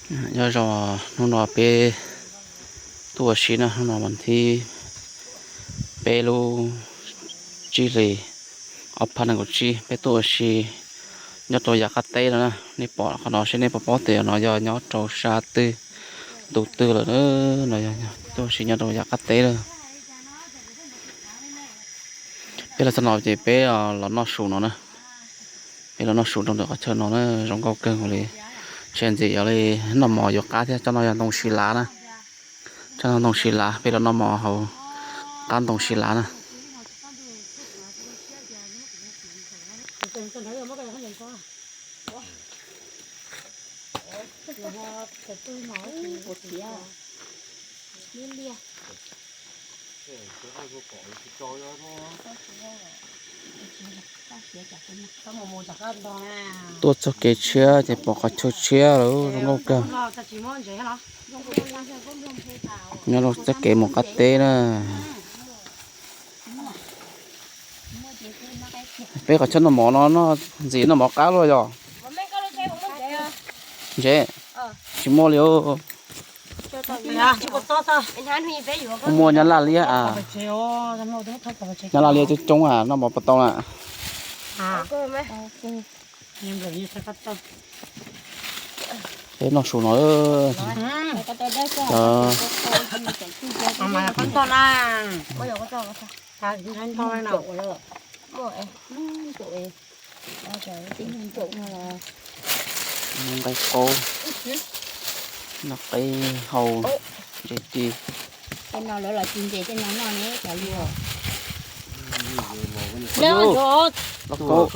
Nyob zoo, hnub no peb tuaj ua si na, hnub no vas thib peb lub tsib hlis ob phav nees nkaum tsib, peb tuaj ua si nyob rau yav qab teb no na. Nej pom qhov no seb nej puas paub tias no yog nyob rau sab twg, tus twg lawm na. No yog tuaj ua si nyob rau yav qab teb na. Peb los txog no ces peb los noj su no na. Peb los noj su rau ntawm qhov chaw no na, zoo nkauj kawg nkaus li. Tsis ntxim yog li noj mov yuav qab thiab. Tsob no yog ntoo si lav na. Tsob no ntoo si lav, peb los noj mov hauv qab ntoo si lav na. Tuaj txoj kev tshiab ces pom qhov chaw tshiab lawm, zoo nkauj kawg. Nyob rau txoj kev mus qab teb na. Peb qhov chaw noj mov no noj ntxim noj mov qab luaj yog. Ntse, tsis muaj li. Muaj nyab laj liab a. Nyab laj liab coob coob a, noj mov puas tau na. Peb noj su no. Noj nqaij qaub, noj qab hau, ntses ci. Lauj kaub,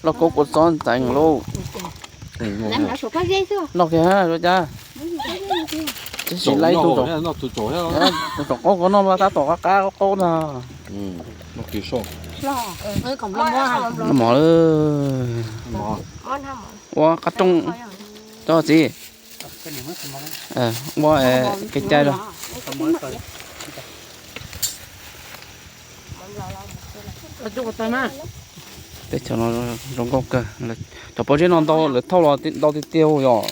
lauj kaub kua txob ntxeev lauj. Noj kiag zoo cas. Tab sis laib tus tsom qaub ko noj mas tab tom qab qab qaub qaub na. Noj mov lawm. Ua qab rooj tso txiv. Ua kev cai los. Teb chaws no zoo nkauj kawg. Cov pob zeb no ntau, lawv thauj los ntau tiag tiag yom.